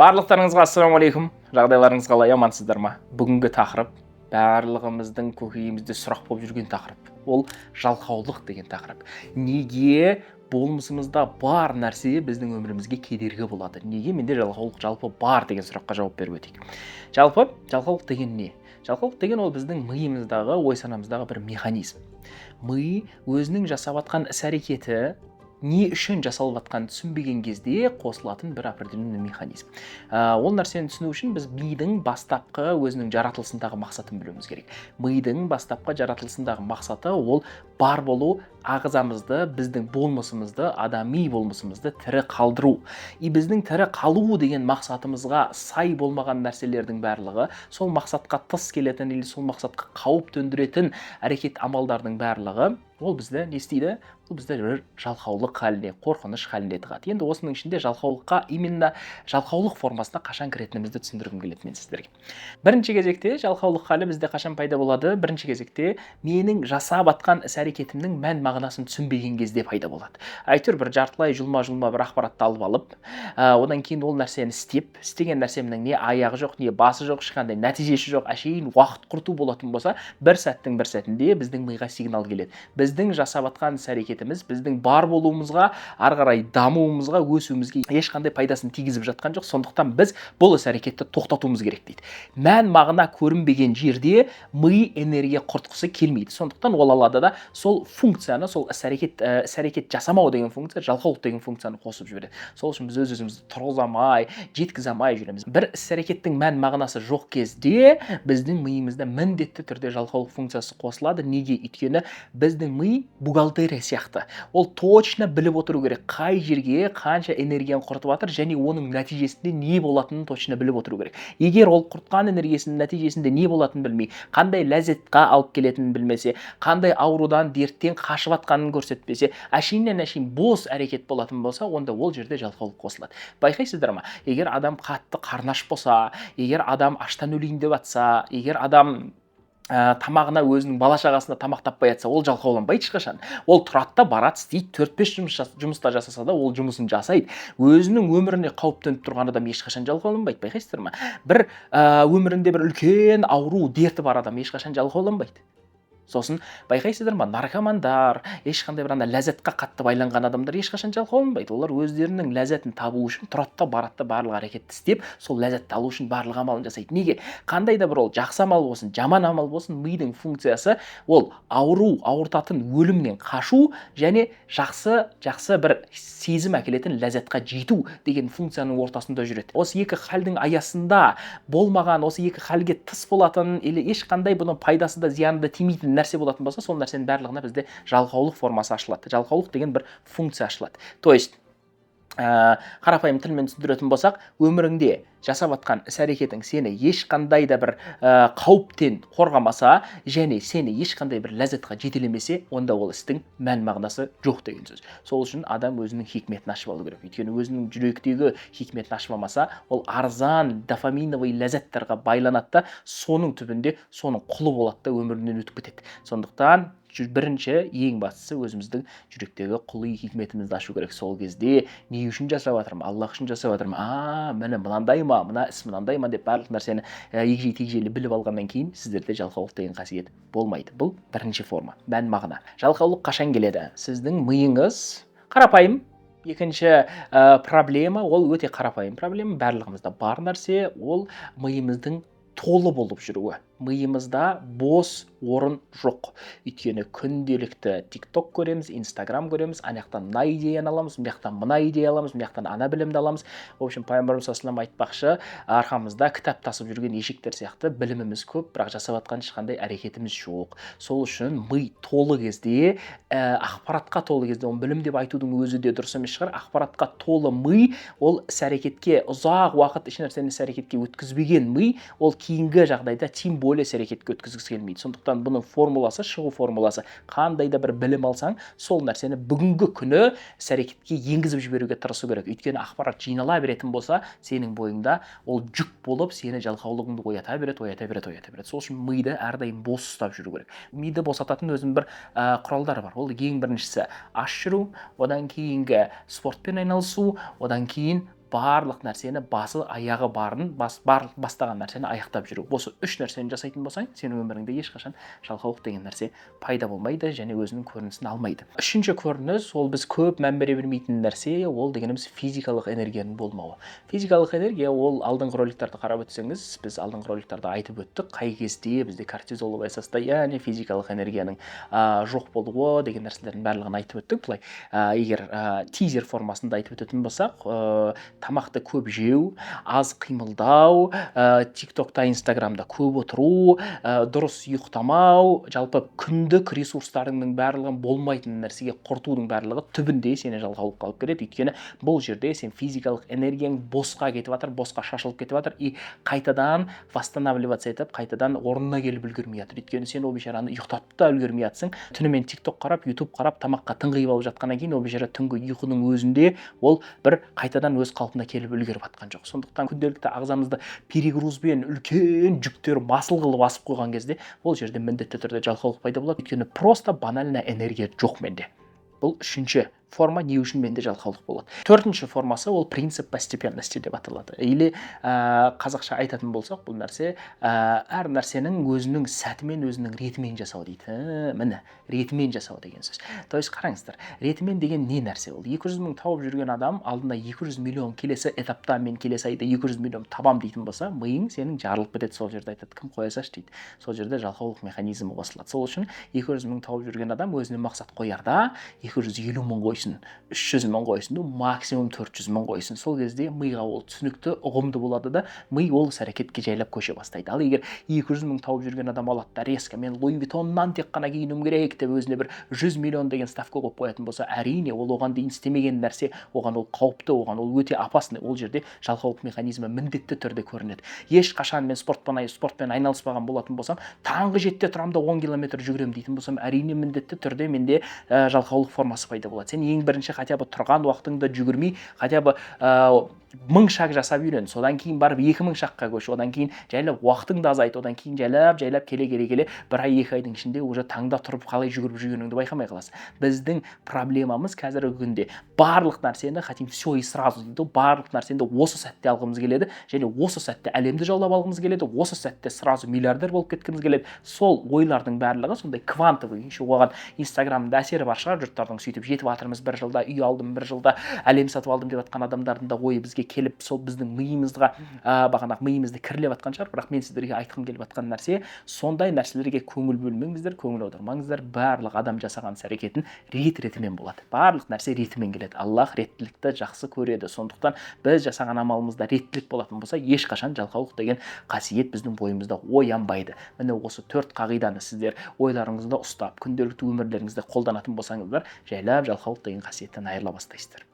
Барлықтарыңызға ассалаумағалейкум! Жағдайларыңыз қалай, амансыздар ма? Бүгінгі тақырып барлығымыздың көкейімізде сұрақ болып жүрген тақырып. Ол жалқаулық деген тақырып. Неге болмысымызда бар нәрсе біздің өмірімізге кедергі болады? Неге менде жалқаулық жалпы бар деген сұраққа жауап беріп өтейік. Жалпы жалқаулық деген не? Жалқаулық деген ол біздің миымыздағы, ой санамыздағы бір механизм. Ми өзінің жасап жатқан іс әрекеті не үшін жасалып жатқанын түсінбеген кезде қосылатын бір определенный механизм. Ол нәрсені түсіну үшін біз мидың бастапқы өзінің жаратылысындағы мақсатын білуіміз керек. Мидың бастапқы жаратылысындағы мақсаты ол бар болу ағзамызды, біздің болмысымызды, адами болмысымызды тірі қалдыру. И біздің тірі қалу деген мақсатымызға сай болмаған нәрселердің барлығы, сол мақсатқа тыс келетін или сол мақсатқа қауіп төндіретін әрекет амалдардың барлығы, ол бізді не істейді? Ол бізді бір жалқаулық халіне, қорқыныш халіне тығады. Енді осының ішінде жалқаулыққа, именно жалқаулық формасына қашан кіретінімізді түсіндіргім келеді мен сіздерге. Бірінші кезекте жалқаулық халі бізде қашан пайда болады? Бірінші кезекте менің жасап атқан іс әрекетімнің мән мағынасын түсінбеген кезде пайда болады. Әйтеуір бір жартылай жұлма жұлма бір ақпаратты алып алып, одан кейін ол нәрсені істеп, істеген нәрсемнің не аяғы жоқ, не басы жоқ, ешқандай нәтижесі жоқ, әшейін уақыт құрту болатын болса, бір сәттің бір сәтінде біздің миға сигнал келеді: біздің жасап жатқан іс әрекетіміз біздің бар болуымызға, ары қарай дамуымызға, өсуімізге ешқандай пайдасын тигізіп жатқан жоқ, сондықтан біз бұл іс әрекетті тоқтатуымыз керек дейді. Мән мағына көрінбеген жерде ми энергия құртқысы келмейді. Сондықтан ол алады да, сол функцияны, сол іс әрекет, іс әрекет жасамау деген функция, жалқаулық деген функцияны қосып жібереді. Сол үшін біз өз өзімізді тұрғыза алмай, жеткізе алмай жүреміз. Бір іс әрекеттің мән мағынасы жоқ кезде біздің миымызда міндетті түрде жалқаулық функциясы қосылады. Неге? Өйткені біздің ми бухгалтерия сияқты, ол точно біліп отыру керек, қай жерге қанша энергияны құртып жатыр және оның нәтижесінде не болатынын точно біліп отыру керек. Егер ол құртқан энергиясының нәтижесінде не болатынын білмей, қандай ләззатқа алып келетінін білмесе, қандай аурудан, дерттен қашып жатқанын көрсетпесе, әшейіннен әшейін бос әрекет болатын болса, онда ол жерде жалқаулық қосылады. Байқайсыздар ма, егер адам қатты қарны аш болса, егер адам аштан өлейін деп жатса, егер адам тамағына, өзінің бала шағасына тамақ таппай жатса, ол жалқауланбайды ешқашан. Ол тұрады да, барады, істейді. Төрт бес жұмыста жасаса да, ол жұмысын жасайды. Өзінің өміріне қауіп төніп тұрған адам ешқашан жалқауланбайды. Байқайсыздар ма, бір өмірінде бір үлкен ауру дерті бар адам ешқашан жалқауланбайды. Сосын байқайсыздар ма, наркомандар, ешқандай бір ана ләззатқа қатты байланған адамдар ешқашан жалқауланбайды. Олар өздерінің ләззатын табу үшін тұрады да, барады да, барлық әрекетті істеп, сол ләззатты алу үшін барлық амалын жасайды. Неге? Қандай да бір ол жақсы амал болсын, жаман амал болсын, мидың функциясы ол ауру, ауыртатын өлімнен қашу және жақсы жақсы бір сезім әкелетін ләззатқа жету деген функцияның ортасында жүреді. Осы екі халдің аясында болмаған, осы екі халге тыс болатын или ешқандай бұның пайдасы да, зияны да тимейтін нәрсе болатын болса, сол нәрсенің барлығына бізде жалқаулық формасы ашылады, жалқаулық деген бір функция ашылады. То есть қарапайым тілмен түсіндіретін болсақ, өміріңде жасап жатқан іс әрекетің сені ешқандай да бір қауіптен қорғамаса және сені ешқандай бір ләззатқа жетелемесе, онда ол істің мән мағынасы жоқ деген сөз. Сол үшін адам өзінің хикметін ашып алу керек. Өйткені өзінің жүректегі хикметін ашып алмаса, ол арзан дофаминовый ләззаттарға байланады да, соның түбінде соның құлы болады да, өмірінен өтіп кетеді. Сондықтан бірінші, ең бастысы, өзіміздің жүректегі құли хикметімізді ашу керек. Сол кезде не үшін жасап жатырмын, Аллах үшін жасап жатырмын, а міне мынандай ма, мына іс мынандай ма деп, барлық нәрсені егжей тегжейлі біліп алғаннан кейін сіздерде жалқаулық деген қасиет болмайды. Бұл бірінші форма, мән мағына. Жалқаулық қашан келеді? Сіздің миыңыз қарапайым. Екінші проблема, ол өте қарапайым проблема, барлығымызда бар нәрсе, ол миымыздың толы болып жүруі. Миымызда бос орын жоқ, өйткені күнделікті ТикТок көреміз, Инстаграм көреміз, ана жақтан мына идеяны аламыз, мына жақтан мына идея аламыз, мына жақтан ана білімді аламыз. В общем, пайғамбарымыз саллаллаху айтпақшы, арқамызда кітап тасып жүрген ешектер сияқты біліміміз көп, бірақ жасап жатқан ешқандай әрекетіміз жоқ. Сол үшін ми толы кезде, ақпаратқа толы кезде, оны білім деп айтудың өзі де дұрыс емес шығар, ақпаратқа толы ми, ол іс әрекетке ұзақ уақыт еш нәрсені іс әрекетке өткізбеген ми, ол кейінгі жағдайда тем более іс әрекетке өткізгісі келмейді. Сондықтан бұның формуласы, шығу формуласы: қандай да бір білім алсаң, сол нәрсені бүгінгі күні іс әрекетке енгізіп жіберуге тырысу керек. Өйткені ақпарат жинала беретін болса, сенің бойыңда ол жүк болып, сені жалқаулығыңды оята береді, оята береді, оята береді. Сол үшін миды әрдайым бос ұстап жүру керек. Миды босататын өзінің бір құралдары бар. Ол ең біріншісі аш жүру, одан кейінгі спортпен айналысу, одан кейін Барлық нәрсені басы аяғы барын барлық бастаған нәрсені аяқтап жүру. Осы үш нәрсені жасайтын болсаң, сенің өміріңде ешқашан жалқаулық деген нәрсе пайда болмайды және өзінің көрінісін алмайды. Үшінші көрініс, ол біз көп мән бере бермейтін нәрсе, ол дегеніміз физикалық энергияның болмауы. Физикалық энергия, ол алдыңғы роликтарды қарап өтсеңіз, біз алдыңғы роликтарда айтып өттік, қай кезде бізде кортизоловое состояние, физикалық энергияның жоқ болуы деген нәрселердің барлығын айтып өттік. Былай егер тизер формасында айтып өтетін болсақ, тамақты көп жеу, аз қимылдау, Тиктокта, Инстаграмда көп отыру, дұрыс ұйықтамау, жалпы күндік ресурстарыңның барлығын болмайтын нәрсеге құртудың барлығы түбінде сені жалқаулыққа алып келеді. Өйткені бұл жерде сен физикалық энергияң босқа кетіп жатыр, босқа шашылып кетіп жатыр и қайтадан восстанавливаться етіп, қайтадан орнына келіп үлгермей жатыр. Өйткені сен ол бейшараны ұйықтатып та үлгермей жатсың. Түнімен Тикток қарап, Ютуб қарап, тамаққа тыңғиып алып жатқаннан кейін, ол бейшара түнгі ұйқының өзінде ол бір қайтадан өз қалпына келіп үлгеріп жатқан жоқ. Сондықтан күнделікті ағзамызды перегрузбен, үлкен жүктер масыл қылып асып қойған кезде, ол жерде міндетті түрде жалқаулық пайда болады, өйткені просто банально энергия жоқ менде. Бұл үшінші форма, не үшін менде жалқаулық болады. Төртінші формасы, ол принцип постепенности деп аталады. Или қазақша айтатын болсақ, бұл нәрсе әр нәрсенің өзінің сәтімен, өзінің ретімен жасау дейді. Міне, ретімен жасау деген сөз. То есть қараңыздар, ретімен деген не нәрсе? Ол 200 мың тауып жүрген адам алдында 200 миллион, келесі этапта мен келесі айда 200 миллион табам дейтін болса, миың сенің жарылып кетеді сол жерде, айтады: «Кім, қоя салшы», — дейді. Сол жерде жалқаулық механизмі қосылады. Сол үшін 200 мың тауып жүрген адам өзіне мақсат қоярда 250 мың қойсын, 300 мың қойсын, ну, максимум 400 мың қойсын. Сол кезде миға ол түсінікті, ұғымды болады да, ми ол іс әрекетке жайлап көше бастайды. Ал егер 200 мың тауып жүрген адам алады да, резко «мен Луи Виттоннан тек қана киінуім керек» деп өзіне бір 100 миллион деген ставка қойып қоятын болса, әрине, ол оған дейін істемеген нәрсе, оған ол қауіпті, оған ол өте опасный. Ол жерде жалқаулық механизмі міндетті түрде көрінеді. Ешқашан мен спортпен айналыспаған болатын болсам, таңғы 7-де тұрамын да 10 километр жүгіремін дейтін болсам, әрине, міндетті түрде менде жалқаулық формасы пайда болады. Сен ең бірінші хотя бы тұрған уақытыңда жүгірмей, хотя бы 1000 шаг жасап үйрен. Содан кейін барып 2000 шагқа көш. Одан кейін жайлап уақытыңды азайт. Одан кейін жайлап жайлап келе келе келе бір ай, 2 айдың ішінде уже таңда тұрып қалай жүгіріп жүргеніңді байқамай қаласың. Біздің проблемамыз қазіргі күнде барлық нәрсені хотим все и сразу дейді ғой. Барлық нәрсені осы сәтте алғымыз келеді және осы сәтте әлемді жаулап алғымыз келеді, осы сәтте сразу миллиардер болып кеткіміз келеді. Сол ойлардың барлығы сондай квантовый. Еще оған Инстаграмда әсері бар шығар жұрттардың, сөйтіп жетіп жатырмыз, бір жылда үй алдым, бір жылда әлем сатып алдым деп жатқан адамдардың да ойы бізге келіп, сол біздің миымызға бағанағы миымызды кірлеп жатқан шығар. Бірақ мен сіздерге айтқым келіп жатқан нәрсе: сондай нәрселерге көңіл бөлмеңіздер, көңіл аудармаңыздар. Барлық адам жасаған іс әрекетін рет ретімен болады, барлық нәрсе ретімен келеді. Аллах реттілікті жақсы көреді. Сондықтан біз жасаған амалымызда реттілік болатын болса, ешқашан жалқаулық деген қасиет біздің бойымызда оянбайды. Міне, осы төрт қағиданы сіздер ойларыңызда ұстап, күнделікті өмірлеріңізде қолданатын болсаңыздар, жайлап жалқаулық деген қасиеттен айырыла бастайсыздар.